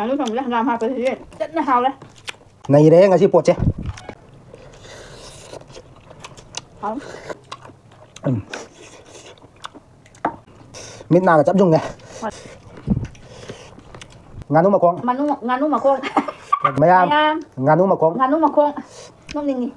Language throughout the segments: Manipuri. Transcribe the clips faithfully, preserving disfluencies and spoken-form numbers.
ꯉꯥꯅꯨ ꯊꯣꯡꯕꯗ ꯍꯪꯒꯥꯝ ꯍꯥꯞꯄꯁꯤꯗꯤ ꯆꯠꯅ ꯍꯥꯎꯔꯦ꯫ ꯅꯩꯔꯦ ꯉꯁꯤ ꯄꯣꯠꯁꯦ꯫ ꯍꯥꯎ꯫ ꯎꯝ꯫ ꯃꯤꯠ ꯅꯥꯒ ꯆꯞ ꯌꯨꯡꯉꯦ꯫ ꯍꯣꯏ꯫ ꯉꯥꯅꯨ ꯃꯈꯣꯡ꯫ ꯃꯅꯨ-, ꯉꯥꯅꯨ ꯃꯈꯣꯡ꯫ ꯃꯌꯥꯝ, ꯃꯌꯥꯝ꯫ ꯉꯥꯅꯨ ꯃꯈꯣꯡ꯫ ꯉꯥꯅꯨ ꯃꯈꯣꯡ꯫ ꯅꯣꯛꯅꯤꯡꯉꯤ꯫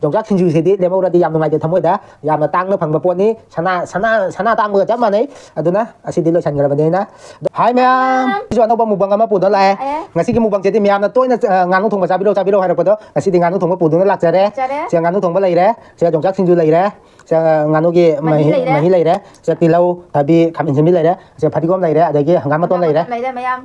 ꯌꯣꯡꯆꯥꯛ ꯁꯤꯡꯖꯨꯁꯤꯗꯤ ꯂꯦꯝꯍꯧꯔꯗꯤ ꯌꯥꯝ ꯅꯨꯡꯉꯥꯏꯇꯦ ꯊꯃꯣꯏꯗ꯫ ꯌꯥꯝꯅ ꯇꯥꯡꯅ ꯐꯪꯕ ꯄꯣꯠꯅꯤ꯫ ꯁꯅꯥ, ꯁꯅꯥ, ꯁꯅꯥ ꯇꯥꯡꯕꯒ ꯆꯞ ꯃꯥꯟꯅꯩ꯫ ꯑꯗꯨꯅ ꯑꯁꯤꯗꯤ ꯂꯣꯏꯁꯤꯟꯈ꯭ꯔꯕꯅꯤꯅ꯫ ꯍꯥꯏ ꯃꯌꯥꯝ! ꯁꯤꯁꯨ ꯑꯅꯧꯕ mukbang ꯑꯃ ꯄꯨꯗꯨꯅ ꯂꯥꯛꯑꯦ꯫ ꯑꯦ꯫ ꯉꯁꯤꯒꯤ mukbangꯁꯤꯗꯤ ꯃꯌꯥꯝꯅ ꯇꯣꯏꯅ, ꯑ, ꯉꯥꯅꯨ ꯊꯣꯡꯕ ꯆꯥꯕꯤꯔꯛꯑꯣ, ꯆꯥꯕꯤꯔꯛꯑꯣ ꯍꯥꯏꯔꯛꯄꯗꯣ ꯉꯁꯤꯗꯤ ꯉꯥꯅꯨ ꯊꯣꯡꯕ ꯄꯨꯗꯨꯅ ꯂꯥꯛꯆꯔꯦ꯫ ꯂꯥꯛꯆꯔꯦ꯫ ꯁꯤꯗ ꯉꯥꯅꯨ ꯊꯣꯡꯕ ꯂꯩꯔꯦ꯫ ꯁꯤꯗ ꯌꯣꯡꯆꯥꯛ ꯁꯤꯡꯖꯨ ꯂꯩꯔꯦ꯫ ꯁꯤꯗ ꯉꯥꯅꯨꯒꯤ ꯃꯍꯤ ꯃꯍꯤ, ꯂꯩꯔꯦ꯫ ꯃꯍꯤ ꯂꯩꯔꯦ꯫ ꯁꯤꯗ ꯇꯤꯜꯍꯧ, ꯊꯕꯤ, ꯈꯥꯃꯦꯟ ꯑꯁꯤꯟꯕꯤ ꯂꯩꯔꯦ꯫ ꯁꯤꯗ ꯐꯗꯤꯒꯣꯝ ꯂꯩꯔꯦ꯫ ꯑꯗꯒꯤ ꯍꯪꯒꯥꯝ ꯃꯇꯣꯟ ꯍꯪꯒꯥꯝ ꯂꯩꯔꯦ꯫ ꯃꯇꯣꯟ ꯂꯩꯔꯦ ꯃꯌꯥꯝ꯫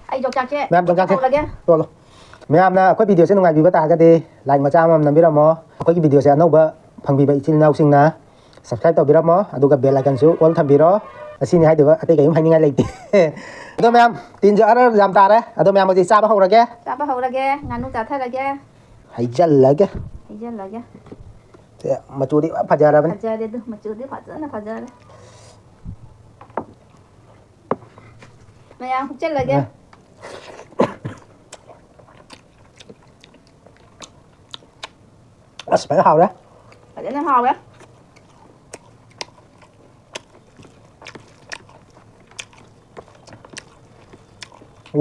ꯑꯩ ꯌꯣꯡꯆꯥꯛꯁꯦ ꯃꯌꯥꯝ ꯌꯣꯡꯆꯥꯛꯁꯦ ꯍꯧꯔꯒꯦ꯫ ꯇꯣꯠꯂꯣ꯫ ꯃꯌꯥꯝꯅ ꯑꯩꯈꯣꯏ videoꯁꯦ ꯅꯨꯡꯉꯥꯏꯕꯤꯕ ꯇꯥꯔꯒꯗꯤ like ꯃꯆꯥ ꯑꯃꯃꯝ ꯅꯝꯕꯤꯔꯝꯃꯣ꯫ ꯑꯩꯈꯣꯏꯒꯤ videoꯁꯦ ꯑꯅꯧꯕ ꯐꯪꯕꯤꯕ ꯏꯆꯤꯜ ꯏꯅꯥꯎꯁꯤꯡꯅ subscribe ꯇꯧꯕꯤꯔꯝꯃꯣ, ꯑꯗꯨꯒ bell iconꯁꯨ all ꯊꯝꯕꯤꯔꯣ꯫ ꯑꯁꯤꯅꯤ ꯍꯥꯏꯗꯣꯏꯕ, ꯑꯇꯩ ꯀꯔꯤꯝ ꯍꯥꯏꯅꯤꯡꯉꯥꯏ ꯂꯩꯇꯦ꯫ ꯑꯗꯣ ꯃꯌꯥꯝ, ꯇꯤꯟꯁꯨ ꯑꯔ ꯌꯥꯝ ꯇꯥꯔꯦ꯫ ꯑꯗꯣ ꯃꯌꯥꯝ, ꯍꯧꯖꯤꯛ ꯆꯥꯕ ꯍꯧꯔꯒꯦ꯫ ꯆꯥꯕ ꯍꯧꯔꯒꯦ, ꯉꯥꯅꯨ ꯆꯥꯊꯔꯒꯦ꯫ ꯍꯩꯖꯜꯂꯒꯦ꯫ ꯍꯩꯖꯜꯂꯒꯦ꯫ ꯁꯦ, ꯃꯆꯨꯗꯤ ꯐꯖꯔꯕꯅꯤ꯫ ꯐꯖꯔꯦ ꯑꯗꯨ, ꯃꯆꯨꯗꯤ ꯐꯖꯅ ꯐꯖꯔꯦ꯫ ꯃꯌꯥꯝ ꯍꯨꯞꯆꯜꯂꯒꯦ꯫ ꯑ꯫ ꯑꯁ, ꯐꯖꯅ ꯍꯥꯎꯔꯦ꯫ ꯐꯖꯅ ꯍꯥꯎꯔꯦ꯫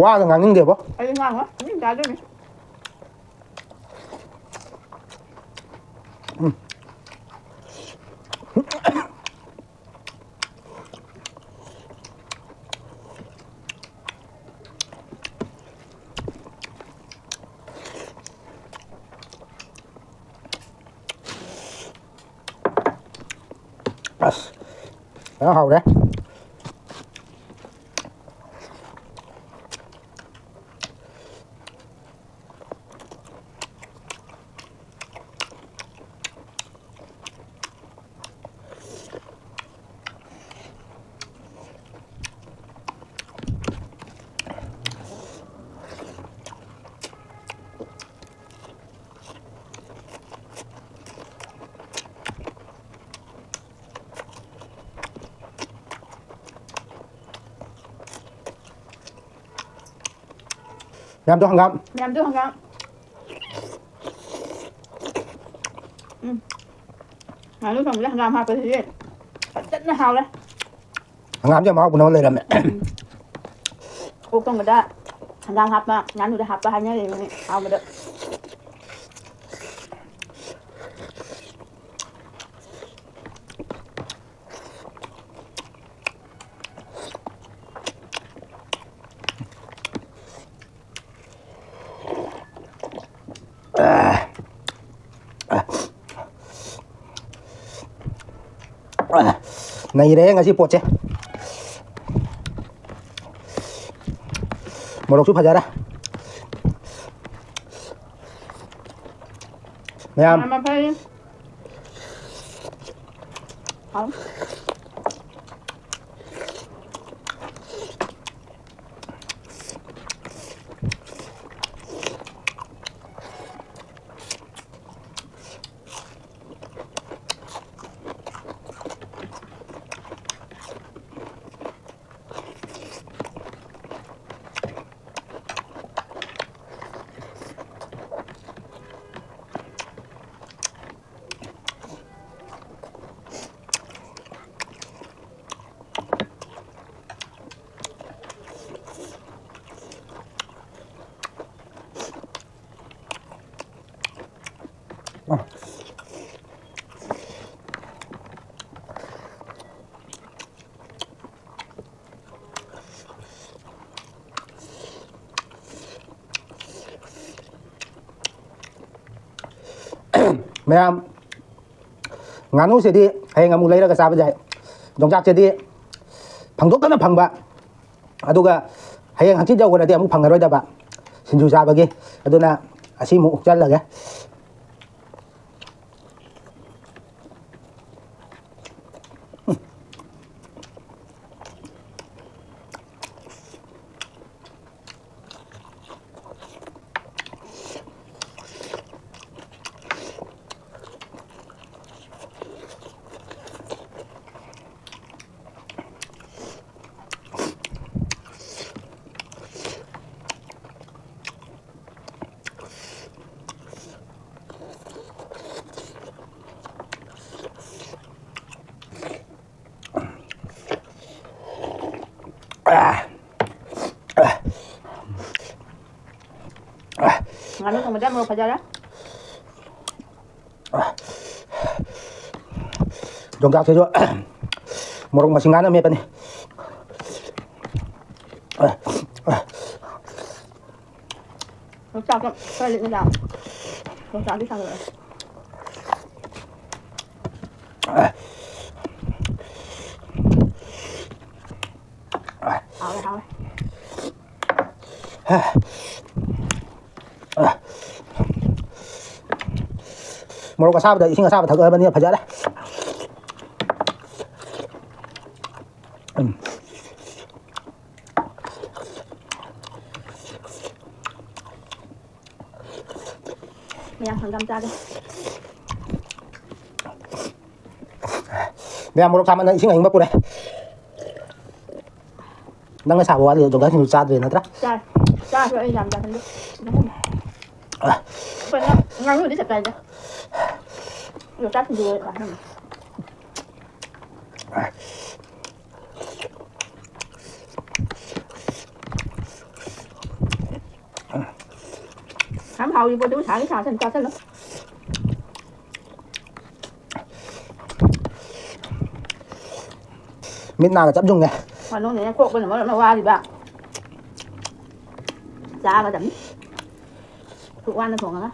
ꯋꯥꯒ ꯉꯥꯡꯅꯤꯡꯗꯦꯕꯣ꯫ ꯑꯩ ꯉꯥꯡꯉꯣꯏ꯫ ꯃꯤ ꯆꯥꯗꯣꯏꯅꯤ꯫ ꯎꯝ꯫ ꯑꯁ, ꯌꯥꯝ ꯍꯥꯎꯔꯦ꯫ ꯃꯌꯥꯝꯗꯣ ꯍꯪꯒꯥꯝ꯫ ꯃꯌꯥꯝꯗꯣ ꯍꯪꯒꯥꯝ꯫ ꯎꯝ꯫ ꯉꯥꯅꯨ ꯊꯣꯡꯕꯗ ꯍꯪꯒꯥꯝ ꯍꯥꯞꯄꯁꯤꯗꯤ ꯐꯖꯅ ꯍꯥꯎꯔꯦ꯫ ꯍꯪꯒꯥꯝꯁꯦ ꯌꯥꯝ ꯍꯥꯎꯕꯅ ꯑꯃ ꯂꯩꯔꯝꯃꯦ꯫ ꯎꯝ꯫ ꯑꯣꯛ ꯊꯣꯡꯕꯗ ꯍꯪꯒꯥꯝ ꯍꯥꯞꯄ, ꯉꯥꯅꯨꯗ ꯍꯥꯞꯄ ꯍꯥꯏꯅꯔꯤꯕꯅꯤ ꯍꯥꯎꯕꯗ꯫ ꯅꯩꯔꯦ ꯉꯁꯤ ꯄꯣꯠꯁꯦ꯫ ꯃꯣꯔꯣꯛꯁꯨ ꯐꯖꯔꯦ꯫ ꯃꯌꯥꯝ꯫ ꯌꯥꯝꯅ ꯐꯩ꯫ ꯍꯥꯎ꯫ ꯃꯌꯥꯝ, ꯉꯥꯅꯨꯁꯤꯗꯤ ꯍꯌꯦꯡ ꯑꯃꯨꯛ ꯂꯩꯔꯒ ꯆꯥꯕ ꯌꯥꯏ꯫ ꯌꯣꯡꯆꯥꯛꯁꯤꯗꯤ ꯐꯪꯗꯣꯛꯇꯅ ꯐꯪꯕ, ꯑꯗꯨꯒ ꯍꯌꯦꯡ ꯍꯪꯆꯤꯠ ꯌꯧꯈ꯭ꯔꯗꯤ ꯑꯃꯨꯛ ꯐꯪꯉꯔꯣꯏꯗꯕ꯫ ꯁꯤꯡꯖꯨ ꯆꯥꯕꯒꯤ꯫ ꯑꯗꯨꯅ ꯑꯁꯤꯃꯨꯛ ꯎꯞꯆꯜꯂꯒꯦ꯫ ꯉꯥꯅꯨ ꯊꯣꯡꯕꯗ ꯃꯣꯔꯣꯛ ꯐꯖꯔꯦ꯫ ꯌꯣꯡꯆꯥꯛꯁꯤꯁꯨ ꯃꯣꯔꯣꯛ ꯃꯁꯤꯡ ꯉꯥꯅ ꯃꯦꯠꯄꯅꯤ꯫ ꯌꯣꯡꯆꯥꯛꯇꯣ ꯈꯔ ꯂꯤꯛꯅ ꯆꯥꯎ꯫ ꯌꯣꯡꯆꯥꯛꯇꯤ ꯁꯥꯡꯗꯣꯛꯑꯦ꯫ ꯍꯥꯎꯔꯦ, ꯍꯥꯎꯔꯦ꯫ ꯃꯣꯔꯣꯛ ꯑꯁꯥꯕꯗ ꯏꯁꯤꯡ ꯑꯁꯥꯕ ꯊꯛꯑꯕꯅꯤꯅ ꯐꯖꯔꯦ꯫ ꯎꯝ꯫ ꯃꯌꯥꯝ ꯍꯪꯒꯥꯝ ꯆꯥꯒꯦ꯫ ꯃꯌꯥꯝ ꯃꯣꯔꯣꯛ ꯁꯥꯃꯟꯗꯅ ꯏꯁꯤꯡ ꯑꯏꯪꯕ ꯄꯨꯔꯦ꯫ ꯅꯪꯅ ꯁꯥꯕ ꯋꯥꯠꯂꯤ, ꯖꯣꯒꯥ ꯁꯤꯡꯖꯨ ꯆꯥꯗ꯭ꯔꯦ ꯅꯠꯇ꯭ꯔꯥ? ꯆꯥꯏ꯫ ꯆꯥꯔꯁꯨ ꯑꯩ ꯌꯥꯝ ꯆꯥꯁꯟꯗꯦ꯫ ꯑꯩꯈꯣꯏꯅ ꯉꯥꯅꯨꯗꯤ ꯆꯞ ꯆꯥꯏꯗ꯫ ꯌꯣꯡꯆꯥꯛ ꯁꯤꯡꯖꯨ ꯑꯣꯏ ꯆꯥꯁꯟꯕ꯫ ꯌꯥꯝ ꯍꯥꯎꯔꯤ ꯄꯣꯠꯇꯨꯕꯨ ꯁꯥꯒꯤ ꯁꯥꯁꯅꯨ, ꯆꯥꯁꯜꯂꯣ꯫ ꯃꯤꯠ ꯅꯥꯒ ꯆꯞ ꯌꯨꯡꯉꯦ꯫ ꯃꯅꯨꯡꯗꯅ ꯀꯣꯛꯄꯅ ꯃꯔꯣꯟ ꯑꯃ ꯋꯥꯔꯤꯕ꯫ ꯆꯥꯒꯗꯕꯅꯤ꯫ ꯑꯁꯨꯛ ꯋꯥꯅ ꯊꯣꯡꯉꯒ꯫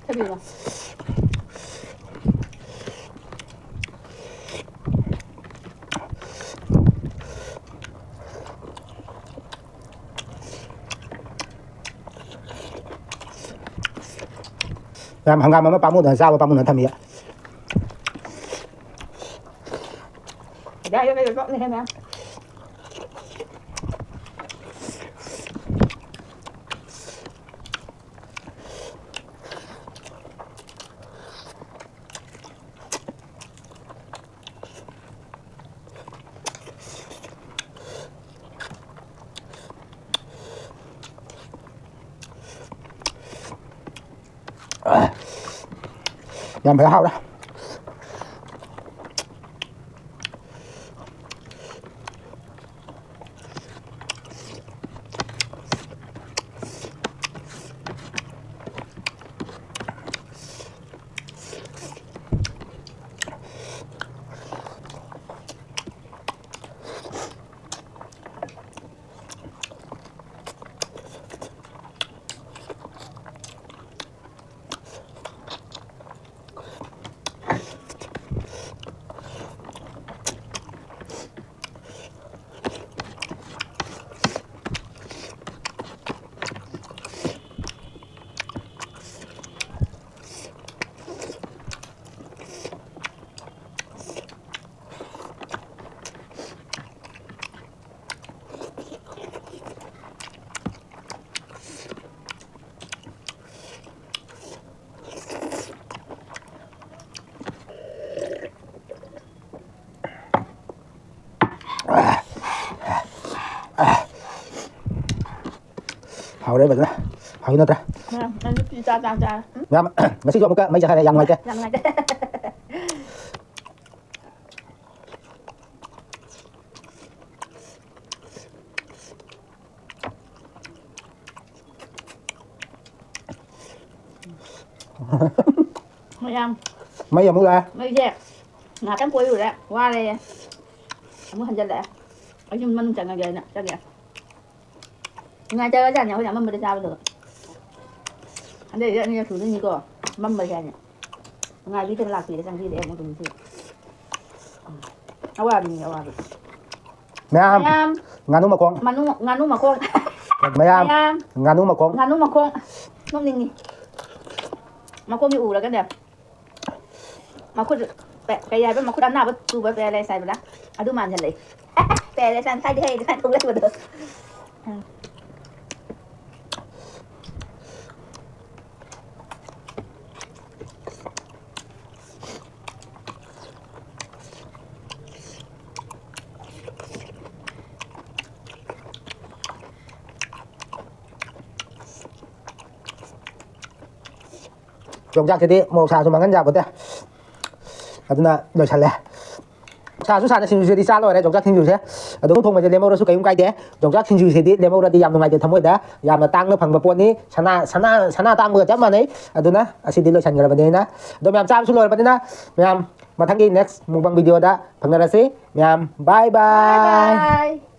ꯊꯕꯤꯔꯣ? ꯌꯥꯝ ꯍꯪꯒꯥꯝ ꯑꯃ ꯄꯥꯝꯃꯨꯗꯅ ꯆꯥꯕ ꯄꯥꯝꯃꯨꯗꯅ ꯊꯝꯃꯤ꯫ ꯌꯥꯏ, ꯌꯥꯏ, ꯌꯥꯏ, ꯌꯥꯏ, ꯌꯥꯏ꯫ ꯌꯥꯝ ꯐꯖꯅ ꯍꯥꯎꯔꯦ꯫ ꯍꯥꯎꯔꯦ ꯐꯖꯅ꯫ ꯍꯥꯎꯔꯦ ꯅꯠꯇ꯭ꯔꯥ? ꯎꯝ, ꯅꯪꯁꯨ ꯄꯤꯖꯥ ꯆꯥ ꯆꯥ꯫ ꯎꯝ? ꯃꯌꯥꯝ, ꯉꯁꯤꯁꯨ ꯑꯃꯨꯛꯀ ꯃꯩ ꯆꯠꯈ꯭ꯔꯦ, ꯌꯥꯝ ꯅꯨꯡꯉꯥꯏꯇꯦ꯫ ꯌꯥꯝ ꯅꯨꯡꯉꯥꯏꯇꯦ꯫ ꯃꯌꯥꯝ꯫ ꯃꯩ ꯑꯃꯨꯛ ꯂꯥꯛꯑꯦ꯫ ꯃꯩꯁꯦ ꯉꯥꯏꯍꯥꯛꯇꯪ ꯀꯣꯏꯔꯨꯔꯦ, ꯋꯥꯔꯦ꯫ ꯑꯃꯨꯛ ꯍꯟꯖꯜꯂꯛꯑꯦ꯫ ꯑꯩ ꯌꯨꯝ ꯃꯅꯨꯡ ꯆꯪꯉꯒꯦ ꯍꯥꯏꯅ ꯆꯪꯉꯛꯑꯦ꯫ ꯅꯨꯡꯉꯥꯏꯇꯕꯖꯥꯠꯅꯤ, ꯑꯩꯈꯣꯏꯅ ꯑꯃꯝꯕꯗ ꯆꯥꯕꯗꯣ꯫ ꯑꯗꯩꯗꯤ ꯑꯅꯤꯔꯛ ꯁꯨꯗꯣꯏꯅꯤꯀꯣ, ꯑꯃꯝꯕꯁꯦ ꯍꯥꯏꯅꯤ꯫ ꯉꯥꯏꯕꯤꯗꯅ ꯂꯥꯛꯄꯤꯔꯦ, ꯆꯪꯕꯤꯔꯦ ꯑꯃꯨꯛ ꯑꯗꯨꯝ ꯁꯤ꯫ ꯎꯝ꯫ ꯑꯋꯥꯕꯤꯅꯤ, ꯑꯋꯥꯕꯤ꯫ ꯃꯌꯥꯝ, ꯃꯌꯥꯝ, ꯉꯥꯅꯨ ꯃꯈꯣꯡ꯫ ꯃꯅꯨ-, ꯉꯥꯅꯨ ꯃꯈꯣꯡ꯫ ꯃꯌꯥꯝ, ꯃꯌꯥꯝ, ꯉꯥꯅꯨ ꯃꯈꯣꯡ꯫ ꯉꯥꯅꯨ ꯃꯈꯣꯡ꯫ ꯅꯣꯛꯅꯤꯡꯉꯤ꯫ ꯃꯈꯣꯡꯁꯦ ꯎꯔꯒꯅꯦ꯫ ꯃꯈꯨꯠ ꯄꯦ-, ꯀꯩ ꯍꯥꯏꯕ? ꯃꯈꯨꯠ ꯑꯅꯥꯕ ꯇꯨꯕ paralyze ꯍꯥꯏꯕ꯭ꯔꯥ? ꯑꯗꯨ ꯃꯥꯟꯁꯤꯜꯂꯛꯏ꯫ Paralyze ꯍꯥꯏꯅ ꯊꯥꯏꯅꯗꯤ ꯍꯩ ꯍꯥꯏꯅ ꯊꯣꯛꯂꯛꯄꯗꯣ꯫ ꯎꯝ꯫ ꯌꯣꯡꯆꯥꯛꯁꯤꯗꯤ ꯃꯣꯔꯣꯛ ꯁꯥꯁꯨ ꯃꯥꯡꯍꯟ ꯌꯥꯄꯣꯠꯇꯦ꯫ ꯑꯗꯨꯅ ꯂꯣꯏꯁꯜꯂꯦ꯫ ꯁꯥꯁꯨ ꯁꯥꯅ ꯁꯤꯡꯖꯨꯁꯤꯗꯤ ꯆꯥ ꯂꯣꯏꯔꯦ, ꯌꯣꯡꯆꯥꯛ ꯁꯤꯡꯖꯨꯁꯦ꯫ ꯑꯗꯨꯝ ꯊꯣꯡꯕꯁꯦ ꯂꯦꯝꯍꯧꯔꯁꯨ ꯀꯩꯝ ꯀꯥꯏꯗꯦ꯫ ꯌꯣꯡꯆꯥꯛ ꯁꯤꯡꯖꯨꯁꯤꯗꯤ ꯂꯦꯝꯍꯧꯔꯗꯤ ꯌꯥꯝ ꯅꯨꯡꯉꯥꯏꯇꯦ ꯊꯃꯣꯏꯗ꯫ ꯌꯥꯝꯅ ꯇꯥꯡꯅ ꯐꯪꯕ ꯄꯣꯠꯅꯤ, ꯁꯅꯥ ꯁꯅꯥ ꯁꯅꯥ ꯇꯥꯡꯕꯒ ꯆꯞ ꯃꯥꯟꯅꯩ꯫ ꯑꯗꯨꯅ ꯑꯁꯤꯗꯤ ꯂꯣꯏꯁꯟꯈ꯭ꯔꯕꯅꯤꯅ, ꯑꯗꯣ ꯃꯌꯥꯝ ꯆꯥꯕꯁꯨ ꯂꯣꯏꯔꯕꯅꯤꯅ, ꯃꯌꯥꯝ ꯃꯊꯪꯒꯤ next mukbang videoꯗ ꯐꯪꯅꯔꯁꯤ꯫ ꯃꯌꯥꯝ bye bye꯫ Bye.